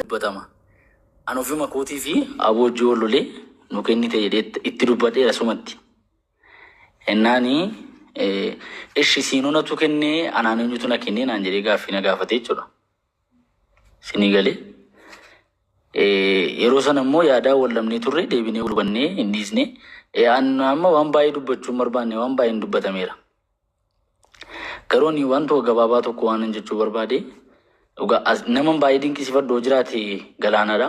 Dubbatama. An ofuma kootii fi aboo hojii wal lolee nu kennite jedhee itti dubbadheera sumatti. Ennaani ishi siinuu natu kennee anaan eenyutu na kennee naan jedhee gaaffii na gaafate jechuudha. Sinii galee. Yeroo sana immoo yaadaa wal dhabnee turre, deebinee wal hubannee hin dhiisne. An amma waan baay'ee dubbachuu hin barbaanne, waan baay'een dubbatameera. Garuu ani waan tokko gabaabaa tokko waan jechuu barbaade, dhugaa naman baay'ee dinqisiifadhu yoo jiraate Galaanaadha.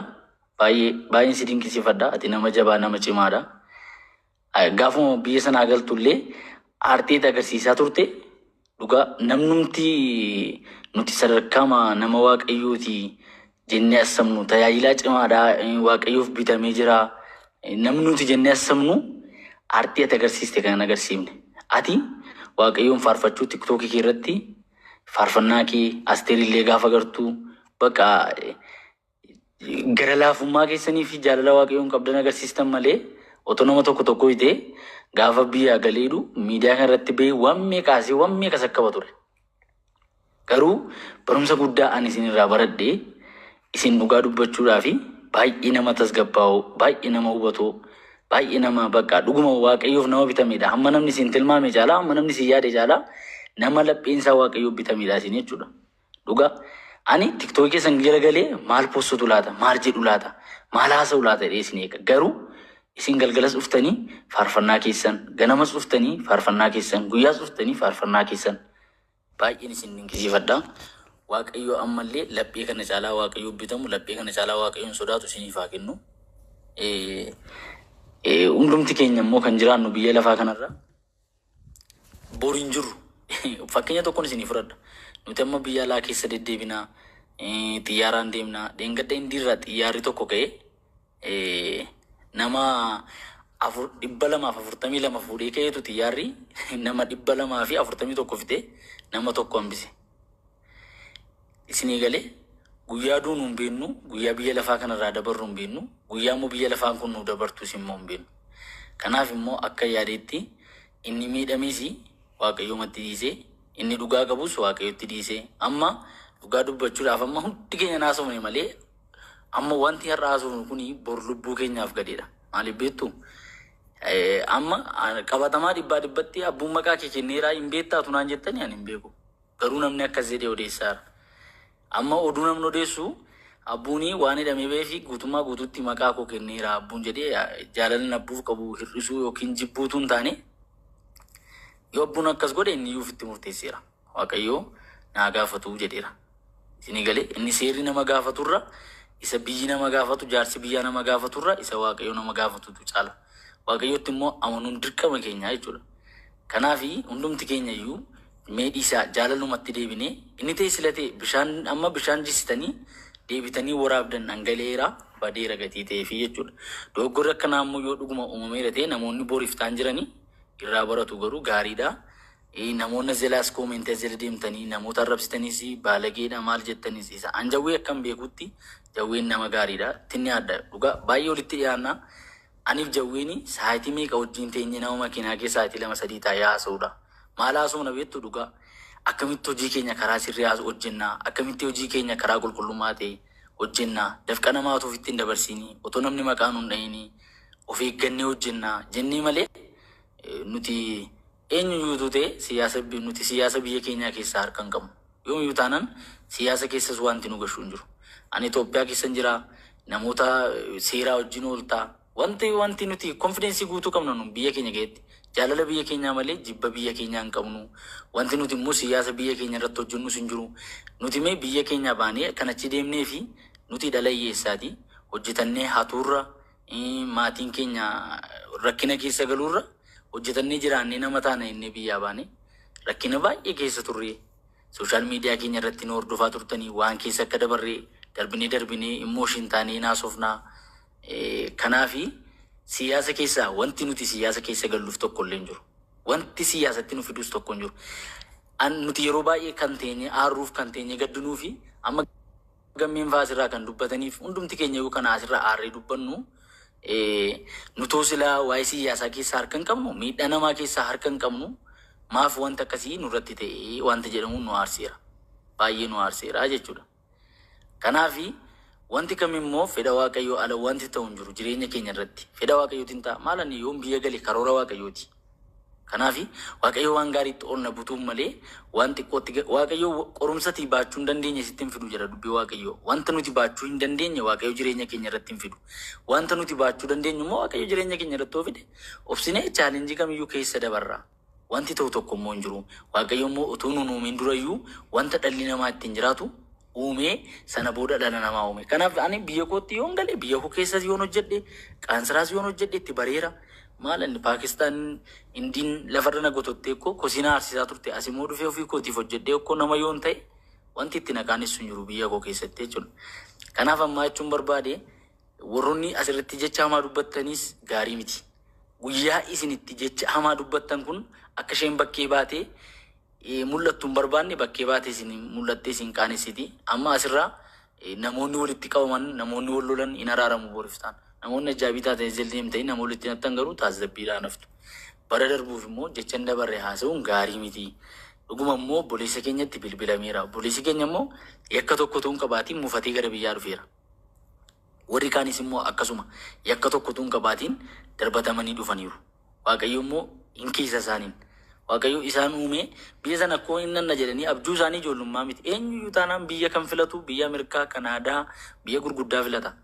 Baay'ee baay'een si dinqisiifadha. Ati nama jabaa, nama cimaadha. Gaafuma biyya sanaa galtullee aartii agarsiisaa turte. Dhugaa namnumti nuti sadarkaama nama Waaqayyooti jennee assamnu, tajaajilaa cimaadha, Waaqayyoof bitamee jira. Namni nuti jennee assamnu aartii ati agarsiiste kan hin agarsiifne. Ati Waaqayyoon faarfachuu TikTokii kee irratti faarfannaa kee Asteerillee gaafa gartuu bakka gara laafummaa keessanii fi jaalala Waaqayyoon qabdan agarsiistan malee, otoo nama tokko tokko hite gaafa biyyaa galeedhu miidiyaa kana irratti bahee waan meeqaasii waan meeqas akkaba ture. Garuu barumsa guddaa ani isin irraa baradhe, isin dhugaa dubbachuudhaa fi baay'ee nama tasgabbaa'u, baay'ee nama hubatoo, baay'ee nama bakka dhuguma Waaqayyoof nama bitamedha. Hamma namni isin tilmaame caalaa, hamma namni isin yaade caalaa nama lapheensaa Waaqayyoof bitamedha isin jechuudha. Dhugaa ani TikTokii keessan jala galee maal postutu laata, maal jedhu laata, maal haasa'u laata jedhee isin eega. Garuu isin galgalas dhuftanii faarfannaa keessan, ganamas dhuftanii faarfannaa keessan, guyyaas dhuftanii faarfannaa keessan, baay'een isin dinqisiifadha. Waaqayyo ammallee laphee kana caalaa Waaqayyo bitamu, laphee kana caalaa Waaqayyoon sodaatu isiniif haa kennu. Hundumti keenya immoo kan jiraannu biyya lafaa kanarra boru hin jirru. Fakkeenya tokkoon isinii fudhadha. Nuti amma biyya alaa keessa deddeebinaa, xiyyaaraan deemnaa. Dheengadda Indiirraa xiyyaarri tokko ka'ee nama 242 fuudhee ka'eetu xiyyaarri nama 241 fitee nama tokko hambise. Isinii galee? Guyyaa duunu hin beeknu, guyyaa biyya lafaa kanarraa dabarru hin beeknu, guyyaa immoo biyya lafaan kun nu dabartus immoo hin beeknu. Kanaaf immoo akka yaadeetti inni miidhames Waaqayyoomatti dhiisee, inni dhugaa qabus Waaqayyotti dhiisee, amma dhugaa dubbachuudhaaf amma hundi keenya naasofne malee, amma wanti har'a haasofnu kun bor lubbuu keenyaaf gadeedha. Maaliif beektu? Amma qabatamaa dhibbaa dhibbatti abbuun maqaa kee kenneeraa hin beektaatu naan jettanii ani hin beeku. Garuu namni akkas jedhee odeessaara. Amma oduu namni odeessu abbuun waan hidhamee ba'ee fi guutummaa guutuutti maqaa koo kenneera abbuun jedhee, jaalalli abbuuf qabu hir'isuu yookiin jibbuutu hin taane, yoo abbuun akkas godhe inni iyyuu ofitti murteesseera. Waaqayyoo naa gaafatu jedheera. Isinii galee? Inni seerri nama gaafaturra, isa biyyi nama gaafatu, jaarsi biyyaa nama gaafaturra isa Waaqayyo nama gaafatutu caala. Waaqayyotti immoo amanuun dirqama keenya jechuudha. Kanaaf hundumti keenya iyyuu mee dhiisaa, jaalalumatti deebinee, inni ta'e sila ta'e bishaan amma bishaan jissitanii deebitanii waraabdan dhangala'eera, badeera gatii ta'eefi jechuudha. Dogoggorri akkanaa immoo yoo dhuguma uumameera ta'e namoonni boriif ta'an jiranii irraa baratu, garuu gaariidha. Namoonni as jalaas commentii as jala deemtanii namoota arrabsitanis, baalageedha maal jettanis isa. An Jawwee akkan beekutti Jawween nama gaariidha. Tinni adda dhugaa baay'ee walitti dhiyaanna. Aniif Jawweeni sa'aatii meeqa wajjin teenye nama makiinaa keessa sa'aatii 2 3 taa'ee haasa'uudha. Maal haasofna beektu? Dhugaa. Akkamitti hojii keenya karaa sirrii hojjennaa? Akkamitti hojii keenya karaa qulqullummaa ta'e hojjennaa? Dafqa namaa otoo ofitti hin dabarsiinii, otoo namni maqaa nuun dhahini of eeggannee hojjennaa jennee malee, nuti eenyuyyuutu ta'e siyaasa, nuti siyaasa biyya keenyaa keessaa harka hin qabnu. Yoomiyyuu taanaan siyaasa keessas wanti nu gashu hin jiru. Ani Itoophiyaa keessan jira, namoota seeraa wajjin ooltaa. Wanti nuti confidence guutuu qabna nu biyya keenya keessatti. Jaalala biyya keenyaa malee jibba biyya keenyaa hin qabnu. Wanti nuti immoo siyaasa biyya keenya irratti hojjennus hin jiru. Nuti mee biyya keenyaa baanee kan achi deemnee fi nuti dhala hiyyeessaati. Hojjetannee hatuurra, maatiin keenya rakkina keessa galuurra, hojjetannee jiraannee nama taana jennee biyyaa baane, rakkina baay'ee keessa turre. Social media keenya irratti nu hordofaa turtanii waan keessa akka dabarree darbinee darbinee emotion taanee naasofnaa. Kanaafi siyaasa keessaa wanti nuti siyaasa keessa galluuf tokko illee hin jiru. Wanti siyaasatti nu fidus tokko hin jiru. Nuti yeroo baay'ee kan teenye aarruuf, kan teenye gaddinuu fi amma gammeen fa'aa asirraa kan dubbataniif, hundumti keenya yoo kana asirraa aarree dubbannu, nutoo silaa waa'ee siyaasaa keessaa harka hin qabnu, miidhaa namaa keessaa harka hin qabnu, maaf wanta akkasii nurratti ta'e wanta jedhamu nu aarseera. Baay'ee nu aarseera jechuudha. Kanaafi wanti kamimmoo fedha Waaqayyoo ala wanti ta'u hin jiru jireenya keenya irratti. Fedha Waaqayyootiin ta'a. Maal ani yoon biyya gale karoora Waaqayyooti. Kanaafi Waaqayyo waan gaariitti ol na butuun malee waan xiqqootti Waaqayyo qorumsatii baachuu hin dandeenye sitti hin fidu jedha dubbii Waaqayyoo. Wanta nuti baachuu hin dandeenye Waaqayyo jireenya keenya irratti hin fidu. Wanta nuti baachuu dandeenyu immoo Waaqayyo jireenya keenya irratti yoo fide obsinee challenge kamiyyuu keessa dabarra. Wanti ta'u tokko immoo hin jiru. Waaqayyo immoo utuu nun uumin durayyuu wanta dhalli namaa ittiin jiraatu uumee sana booda dhala namaa uume. Kanaaf ani biyya kootti yoon gale, biyya koo keessas yoon hojjedhe, qaansiraas yoon hojjedhe itti bareera. Maal inni Paakistaan, Indiin lafarra na gotottee koo kosiinaa aarsisaa turte, as immoo dhufee ofii kootiif hojjedhee koo nama yoon ta'e wanti itti na qaanessu hin jiru biyya koo keessatti jechuudha. Kanaaf ammaa jechuun barbaade, warroonni asirratti jecha hamaa dubbattanis gaarii miti. Guyyaa isin itti jecha hamaa dubbattan kun akka isheen bakkee baatee mul'attu hin barbaanne, bakkee baatee isin mul'attee isin qaanessiti. Amma asirraa namoonni walitti qabaman, namoonni wal lolan hin araaramu boriftaan. Namoonni ajaa'ibii taatan jalli hin ta'in, nama walitti nattan garuu taasisabbiidhaan haftu. Bara darbuuf immoo jecha hin dabarre haasa'uun gaarii miti. Dhuguma immoo obboleessa keenyatti bilbilameera. Obboleessi keenya immoo yakka tokko utuu hin qabaatiin mufatee gara biyyaa dhufeera. Warri kaanis immoo akkasuma yakka tokko utuu hin qabaatiin darbatamanii dhufaniiru. Waaqayyo immoo hin kiisa isaaniin. Waaqayyo isaan uume biyya sana akkoo hin nanna jedhanii abjuu isaanii ijoollummaa miti. Eenyuyyuu taanaan biyya kan filatu biyya Ameerikaa, Kanaadaa, biyya gurguddaa filata.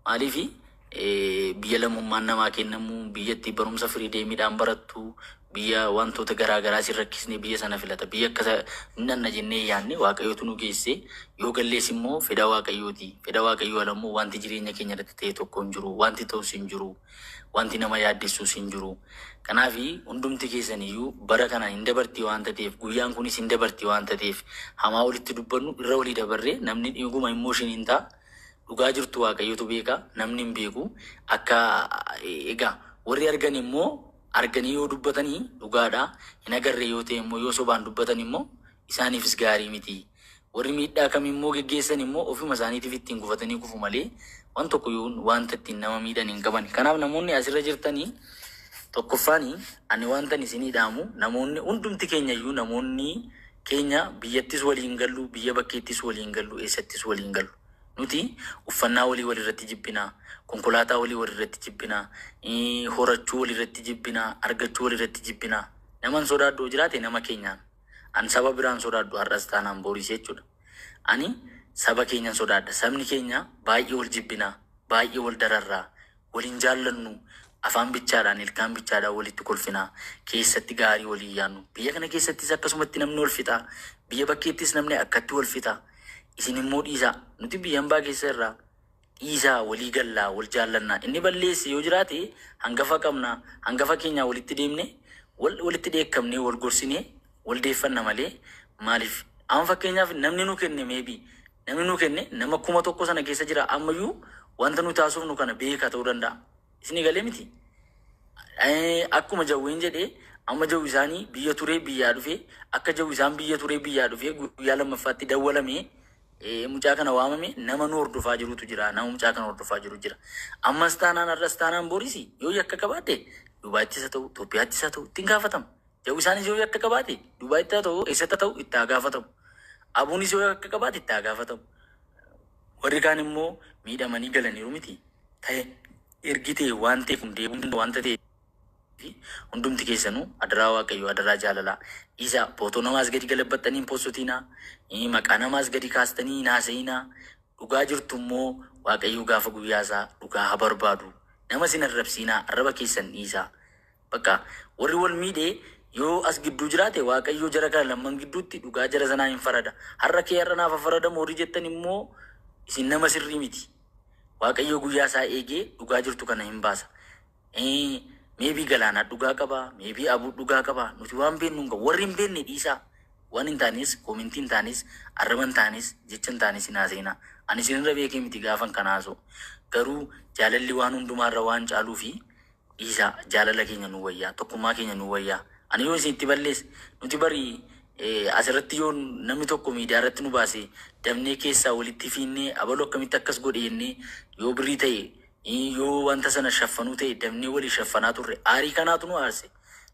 Maaliifi biyya lammummaan namaa kennamu, biyya itti barumsa firii deemiidhaan barattu, biyya wantoota garaa garaa sin rakkisne biyya sana filata. Biyya akkasa hin nanna jennee yaadne Waaqayyotu nu geesse. Yoo gallees immoo fedha Waaqayyooti. Fedha Waaqayyoo ala immoo wanti jireenya keenya irratti ta'e tokko hin jiru. Wanti ta'us hin jiru. Wanti nama yaaddessus hin jiru. Kanaafi hundumti keessan iyyuu bara kana hin dabartii waanta ta'eef, guyyaan kunis hin dabartii waanta ta'eef, hamaa walitti dubbannu irra walii dabarree namni dhuguma emotion hin ta'a. Dhugaa jirtu Waaqayyotu beeka, namni hin beeku. Akka egaa warri argan immoo arganii yoo dubbatanii dhugaadha. Hin agarre yoo ta'e immoo, yoo sobaan dubbatan immoo isaaniifis gaarii miti. Warri miidhaa kam immoo geggeessan immoo ofuma isaaniitiif ittiin gufatanii kufu malee waan tokko yoo wanta ittiin nama miidhan hin qaban. Kanaaf namoonni asirra jirtanii, tokkoffaani ani wanta isinii dhaamu, namoonni hundumti keenya iyyuu, namoonni keenya biyyattis waliin gallu, biyya bakkeettis waliin gallu, eessattis waliin gallu. Nuti uffannaa walii walirratti jibbinaa, konkolaataa walii walirratti jibbinaa, horachuu walirratti jibbinaa, argachuu walirratti jibbinaa. Naman sodaadhu yoo jiraate nama keenyaan. An saba biraan sodaadhu har'as taanaan boriis jechuudha. Ani saba keenyan sodaadha. Sabni keenya baay'ee wal jibbinaa, baay'ee wal dararraa, waliin jaallannu, afaan bichaadhaan, ilkaan bichaadhaan walitti kolfinaa, keessatti gaarii walii yaannu. Biyya kana keessattis akkasumatti namni wal fixaa, biyya bakkeettis namni akkatti wal fixaa. Isin immoo dhiisaa. Nuti biyya hambaa keessa irraa dhiisaa, walii gallaa, wal jaallannaa. Inni balleesse yoo jiraate hangafa qabna, hangafa keenyaa walitti deemne, walitti dheekkamnee, wal gorsinee, wal deeffanna malee maaliif? Amma fakkeenyaaf namni nu kenne, maybe namni nu kenne nama 1000 sana keessa jira, ammayyuu wanta nu taasifnu kana beeka ta'uu danda'a. Isinii galee miti? Akkuma jawween jedhee, amma jawwi isaanii biyya turee biyyaa dhufee, akka jawwi isaan biyya turee biyyaa dhufee guyyaa lammaffaatti dawwalamee mucaa kana waamame, nama nu hordofaa jirutu jira. Nama mucaa kana hordofaa jiru jira. Ammas taanaan, har'as taanaan boris, yoo yakka qabaate Dubaayittis haa ta'u, Itoophiyaattis haa ta'u, ittiin gaafatama. Jawwi isaanis yoo yakka qabaate Dubaayitti haa ta'u, eessatti haa ta'u, itti haa gaafatamu. Abuunis yoo yakka qabaate itti haa gaafatamu. Warri kaan immoo miidhamanii galaniiru miti. Ta'e ergi ta'e waan ta'eef kun deebi'uu wanta ta'eef hundumti keessanuu adaraa Waaqayyoo, adaraa jaalalaa dhiisaa. Footoo namaas gadi galabbattanii hin postotiinaa, maqaa namaas gadi kaastanii hin haasa'inaa. Dhugaa jirtu immoo Waaqayyoo gaafa guyyaa isaa dhugaa haa barbaadu. Nama sin arrabsiinaa, arraba keessan dhiisaa. Bakka warri wal miidhee yoo as gidduu jiraate Waaqayyoo jara kana lamman gidduutti dhugaa jara sanaa hin farada. Har'a kee har'a naaf haa faradamu warri jettan immoo isin nama sirrii miti. Waaqayyoo guyyaa isaa eegee dhugaa jirtu kana hin baasa. Maybe Galaanaa dhugaa qaba, maybe Abuu dhugaa qaba. Nuti waan beeknu hin qabu. Warri hin beekne dhiisaa. Waan hin taanes, comment hin taanes, arraba hin taanes, jecha hin taanes hin haasa'inaa. Ani isinirra beekee miti gaafan kana haasa'u. Garuu jaalalli waan hundumaarra waan caaluu fi dhiisaa, jaalala keenya nu wayyaa, tokkummaa keenya nu wayyaa. Ani yoo isin itti balleesse, nuti bari asirratti yoo namni tokko miidiyaa irratti nu baase dabnee keessaa walitti fiinnee abaluu akkamitti akkas godhe jennee, yoo birrii ta'e, yoo wanta sana shaffanuu ta'e, dabnee walii shaffanaa turre. Aarii kanaatu nu aarse.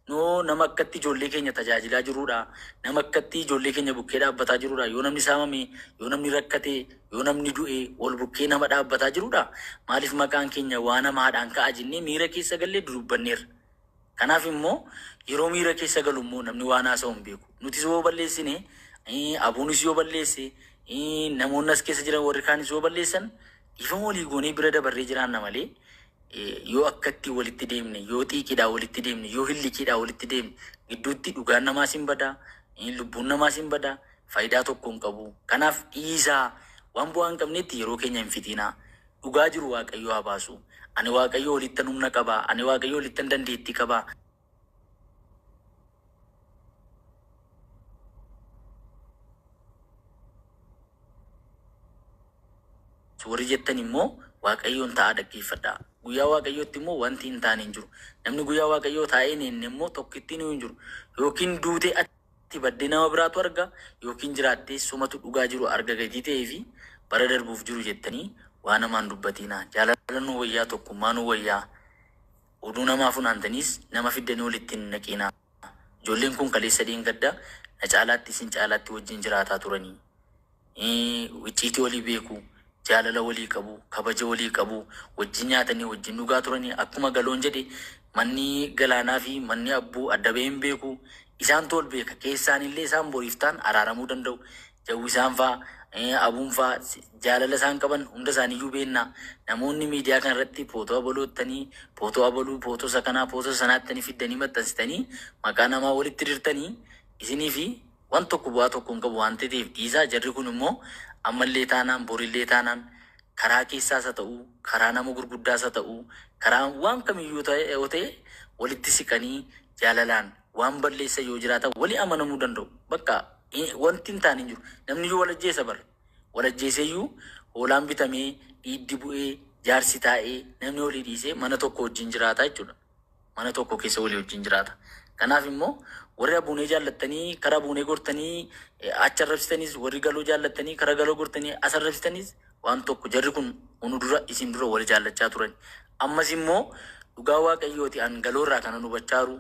Noo nama akkatti ijoollee keenya tajaajilaa jiruudha. Nama akkatti ijoollee keenya bukkee dhaabbataa jiruudha. Yoo namni saamame, yoo namni rakkate, yoo namni du'e wal bukkee nama dhaabbataa jiruudha. Maaliif maqaan keenya waan hamaadhaan ka'a jennee miira keessa gallee dudubbanneerra. Kanaaf immoo yeroo miira keessa galu immoo namni waan haasa'u hin beeku. Nutis yoo balleessine, abuunis yoo balleesse, namoonni as keessa jiran warri kaanis yoo balleessan dhiifama walii goonee bira dabarree jiraanna malee yoo akkatti walitti deemne, yoo xiiqiidhaan walitti deemne, yoo hillikiidhaan walitti deemne gidduutti dhugaan namaas hin badaa, lubbuun namaas hin badaa, faayidaa tokko hin qabu. Kanaaf dhiisaa waan bu'aa hin qabnetti yeroo keenya hin fixinaa. Dhugaa jiru Waaqayyo haa baasu. Ani Waaqayyo olittan humna qabaa. Ani Waaqayyo olittan dandeettii qabaa. Warri jettan immoo Waaqayyoon ta'aa dhaggeeffadhaa. Guyyaa Waaqayyootti immoo wanti hin taane hin jiru. Namni guyyaa Waaqayyoo taa'ee hin eenne immoo tokkittiin hin jiru. Yookiin duutee ati baddee nama biraatu arga yookiin jiraattee sumatu dhugaa jiru arga gatii ta'ee fi bara darbuuf jiru jettanii waan hamaan dubbatiinaa. Jaalala nu wayyaa tokkummaa nu wayyaa. Oduu namaa funaantaniis nama fiddanii walitti hin naqiinaa. Ijoolleen kun kaleessa dheengadda na caalaatti isin caalaatti wajjin jiraataa turanii. Icciitii walii beeku, jaalala walii qabu, kabaja walii qabu, wajjin nyaatanii wajjin dhugaa turanii akkuma galoon jedhe manni galaanaa fi manni abbuu adda bahee hin beeku. Isaantu wal beeka. Keessaanillee isaan boriiftaan araaramuu danda'u. Jawwisaan faa, abuun faa jaalala isaan qaban hunda isaaniiyyuu beekna. Namoonni miidiyaa kana irratti footoo abaloottanii, footoo abaluu, footoo isa kanaa, footoo sanaattanii fiddanii maxxansitanii maqaa namaa walitti dirtanii isinii fi waan tokko bu'aa tokko hin qabu waan ta'eef dhiisaa. Jarri kun immoo ammallee taanaan borillee taanaan karaa keessaas haa ta'u, karaa nama gurguddaas haa ta'u, karaa waan kamiyyuu yoo ta'e walitti siqanii jaalalaan waan balleessa yoo jiraatan walii amanamuu danda'u. Bakka wanti hin taane hin jiru. Namni iyyuu wal ajjeesa bara. Wal ajjeeseyyuu hoolaan bitamee, dhiiddi bu'ee, jaarsi taa'ee, namni walii dhiisee mana tokko wajjin jiraata jechuudha. Mana tokko keessa walii wajjin jiraata. Kanaaf immoo warri abuunee jaallattanii karaa abuunee gortanii achi arrabsitanis, warri galoo jaallattanii karaa galoo gortanii as arrabsitanis waan tokko jarri kun unu dura isin dura wal jaallachaa turan. Ammas immoo dhugaa Waaqayyooti an galoorraa kanan hubachaa jiru,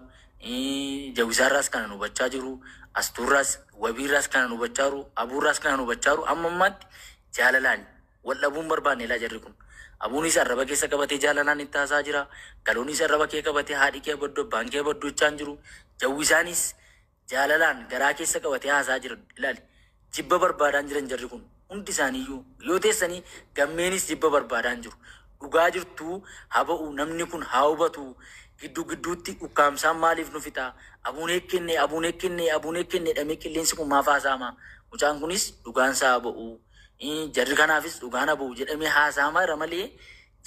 Jawwisaarraas kanan hubachaa jiru, Astuurraas, Wabiirraas kanan hubachaa jiru, Abuurraas kanan hubachaa jiru amma ammaatti jaalalaan wal dhabuun barbaanne ilaa jarri kun. Abuunis arraba keessa qabatee jaalalaan itti haasaa jira. Galoonis arraba kee qabatee haadhi kee abaddu abbaan kee abaddu jechaa hin jiru. Jawwisaanis jaalalaan garaa keessa qabatee haasaa jira. Ilaali. Jibba barbaadaan jiran jarri kun hundi isaaniiyyuu yoo teessanii gammeenis jibba barbaadaan jiru. Dhugaa jirtu haa ba'u namni kun haa hubatu. Gidduu gidduutti ukkaamsaan maaliif nu fixa? Abuun eekkenne abuun eekkenne abuun eekkenne jedhamee qilleensi kun maaf haasa'ama? Mucaan kunis dhugaan isaa haa ba'u. Jarri kanaafis dhugaan haa ba'u jedhamee haasa'amaa jira malee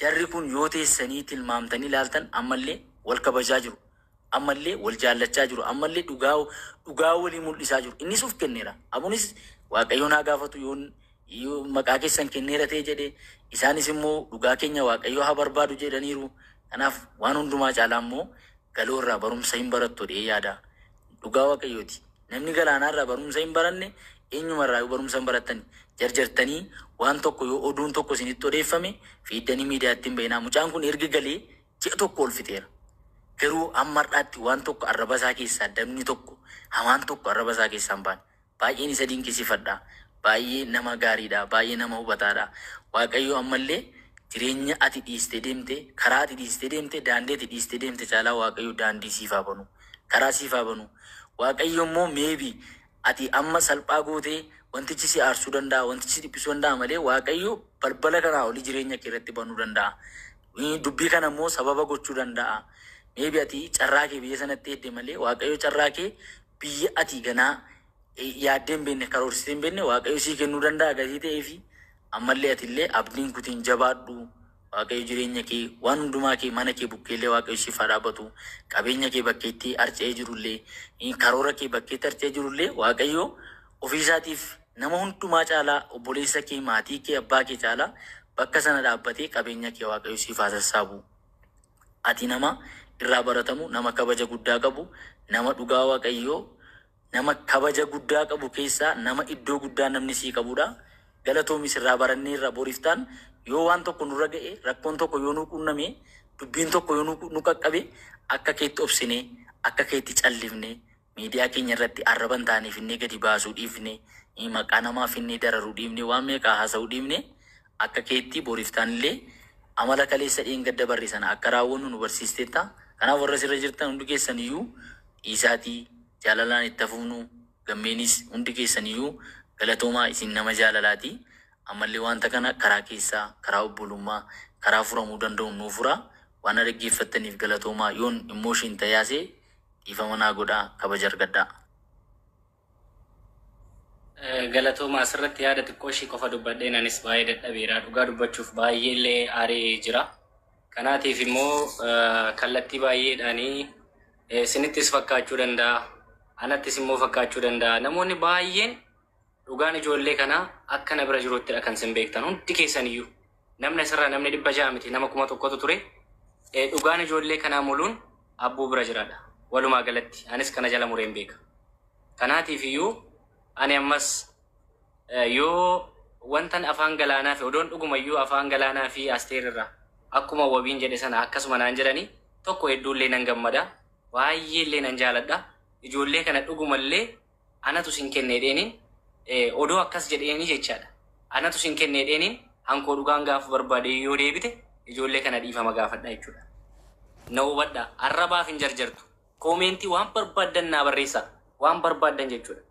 jarri kun yoo teessanii tilmaamtanii ilaaltan ammallee wal kabajaa jiru. Ammallee wal jaallachaa jiru. Ammallee dhugaa dhugaa walii mul'isaa jiru. Innis of kenneera. Abuunis Waaqayyoon haa gaafatu yoon yoo maqaa keessan kenneera ta'e jedhe isaanis immoo dhugaa keenya Waaqayyo haa barbaadu jedhaniiru. Kanaaf waan hundumaa caalaa immoo galoo irraa barumsa hin barattu jedhee yaada. Dhugaa Waaqayyooti. Namni galaanaa irraa barumsa hin baranne eenyuma irraa yoo barumsa hin barattani. Jarjartanii waan tokko yoo oduun tokko isinitti odeeffame fiiddanii miidiyaatti hin bahinaa. Mucaan kun erga galee ji'a tokko ol fixeera. Garuu amma har'aatti waan tokko arraba isaa keessaa dabni tokko hamaan tokko arraba isaa keessaa hin baane. Baay'een isa dinqisiifadha. Baay'ee nama gaariidha. Baay'ee nama hubataadha. Waaqayyo ammallee jireenya ati dhiistee deemte, karaa ati dhiistee deemte, daandii ati dhiistee deemte caalaa Waaqayyo daandii siif haa banu. Karaa siif haa banu. Waaqayyo immoo maybe ati amma salphaa gootee wantichi si aarsuu danda'a, wantichi si dhiphisuu danda'a malee Waaqayyo balbala kanaa olii jireenya kee irratti banuu danda'a. Dubbii kana immoo sababa gochuu danda'a. Maybe ati carraa kee biyya sanatti eedde malee Waaqayyo carraa kee biyya ati ganaa yaaddee hin beekne karoorsitee hin beekne Waaqayyo sii kennuu danda'a gatii ta'ee fi ammallee ati illee abdiin kutiin jabaadhu. Waaqayyo jireenya kee waan hundumaa kee mana kee bukkeellee Waaqayyo siif haa dhaabbatu. Qabeenya kee bakkeetti harca'ee jirullee karoora kee bakkeetti harca'ee jirullee Waaqayyo ofii isaatiif nama hundumaa caalaa obboleessa kee maatii kee abbaa kee caalaa bakka sana dhaabbatee qabeenya kee Waaqayyo siif haa sassaabu. Ati nama irraa baratamu, nama kabaja guddaa qabu, nama dhugaa Waaqayyoo, nama kabaja guddaa qabu keessaa nama iddoo guddaa namni sii qabudha. Galatoomi sirraa baranneerra boriftaan yoo waan tokko nurra ga'e, rakkoon tokko yoo nu qunname, dubbiin tokko yoo nu qaqqabe akka keetti obsine, Akka keetti callifne miidiyaa keenya irratti arraba hin taane finnee gadi baasuu dhiifne, maqaa namaa finnee dararuu dhiifne, waan meeqaa haasa'uu dhiifne, akka keetti boriftaan illee amala kaleessa dheengadda barre sana akka raawwannu nu barsiisteetta. Kanaaf warra asirra jirtan hundi keessan iyyuu dhiisaatii jaalalaan itti hafuufnu. Gammeenis hundi keessan iyyuu galatoomaa, isin nama jaalalaati. Ammallee wanta kana karaa keessaa, karaa obbolummaa, karaa furamuu danda'u nuu fura. Waan na dhaggeeffattaniif galatoomaa. Yoon emotion tayaase dhiifama naa godhaa, kabaja argadhaa. Galatooma, asirratti yaada xiqqoo ishii qofa dubbadheen anis baay'ee dadhabeera. Dhugaa dubbachuuf baay'ee illee aaree jira. Kanaatiif immoo kallattii baay'eedhaanii isinittis fakkaachuu danda'a. Anattis immoo fakkaachuu danda'a. Namoonni baay'een dhugaan ijoollee kanaa akka na bira jiruttidha kan isin beektan hundi keessan iyyuu. Namni asirraa namni 600 miti, nama 1000tu ture. Dhugaan ijoollee kanaa muluun abbuu bira jiraadha. Walumaa galatti anis kana jala mureen beeka. Kanaatiif iyyuu ani ammas yoo wantan afaan galaanaa fi odoon dhugumayyuu afaan galaanaa fi asteer irraa akkuma wabiin jedhe sana akkasuma naan jedhanii tokko hedduullee nan gammada. Baay'ee illee nan jaaladha. Ijoollee kana dhugumallee anatu sin kennee dheeniin odoo akkas jedheeni jechaadha. Anatu sin kennee dheeniin hankoo dhugaan gaafa barbaade yoo deebite ijoollee kana dhiifama gaafadha jechuudha. Na hubadha, arrabaaf hin jarjartu. Comment waan barbaaddan naa barreessaa. Waan barbaaddan jechuudha.